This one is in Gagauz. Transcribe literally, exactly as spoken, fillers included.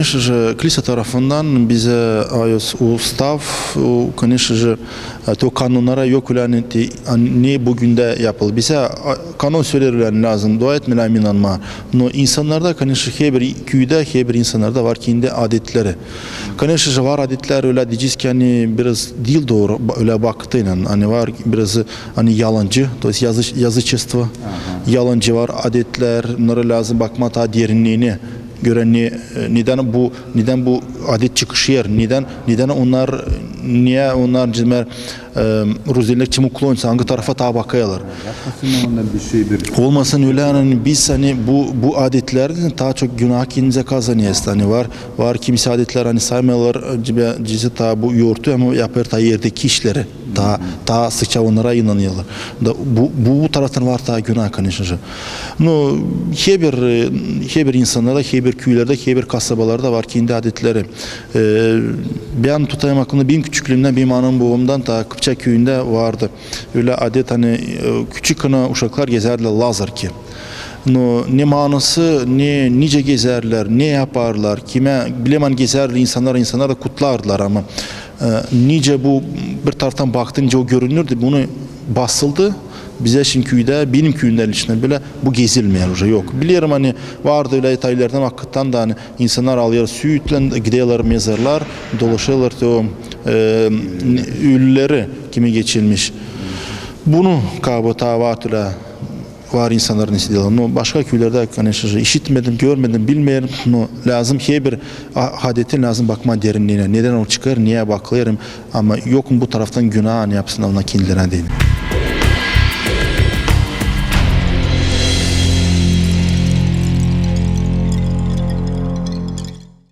Конечно же, kilisa tarafından bizä, a, ustav, o, конечно же, e, te o kanonnara yok ölä, ani te, ani ne büün dä yapılêr. Bizä, a, kanon söleer ölä, ani lääzım dua etmää, lääzım inanmaa. No insannarda, конечно, herbir küüdä, herbir insannarda var kendi adetleri. Конечно же, var adetlär ölä deyecez ki, ani biraz diil dooru, ba-, ölä bakıp, ani var biraz, ani yalancı, то есть язы-, язычество, yalancı var adetlär, bunnara lääzım bakmaa taa derinliinä. Görä ne, e, nedän bu, nedän bu adet çıkışêr, nedän, nedän onnar, ne onnar, demäk, e, ruzdilnik, kim uklonsa, angı tarafa taa bakêrlar. Yapmasın ondan bir şey bir. Olmasın ölä, ani biz, ani bu, bu adetlär taa çok günah kendimizä kazanêrız. Ani var, var kimisi adetlär, ani saymêêrlar, e, cibä, cizä taa bu yortu, ama yapêr taa erdeki işleri. Taa, taa sıkça onnara inanêrlar. Da bu, bu, bu taraftan var taa günah, конечно же. No, herbir, e, herbir insannarda, herbir küülerdä, herbir kasabalarda var kendi adetleri. E, bän tutêrım aklımda, benim küçüklüümdän, benim anam-bobamdan taa Kıpçak küüyündä vardı ölä adet, ani, e, küçük, ani uşaklar gezärlär lazerki. No, ne maanası, ne, nicä gezärlär, ne yaparlar, kimä, bilemän, gezärlär insannar, insannar da kutlardılar, ama, e, nicä bu bir taraftan baktın, nicä o görünürdü, bunu basıldı. Bizä şindi küüdä, benim küüyümdä лично bölä bu gezilmeer уже, yok. Bilerim, ani vardı ölä taylardan, vakıttan da, ani insannar alêr süütlän, gidêrlär mezarlara, dolaşêrlar te o, e, ölüleri, kimi geçirmiş. Bunu kabı taa var ölä, var insannarın isteerlär. No başka küülerdä, конечно же, işitmedim, görmedim, bilmeerim. No lääzım herbir a-, adetin lääzım bakmaa derinliinä. Nedän o çıkêr, neyä bakılêr, ama yok mu bu taraftan günah, ani yapsınnar ona kendilerinä deyni.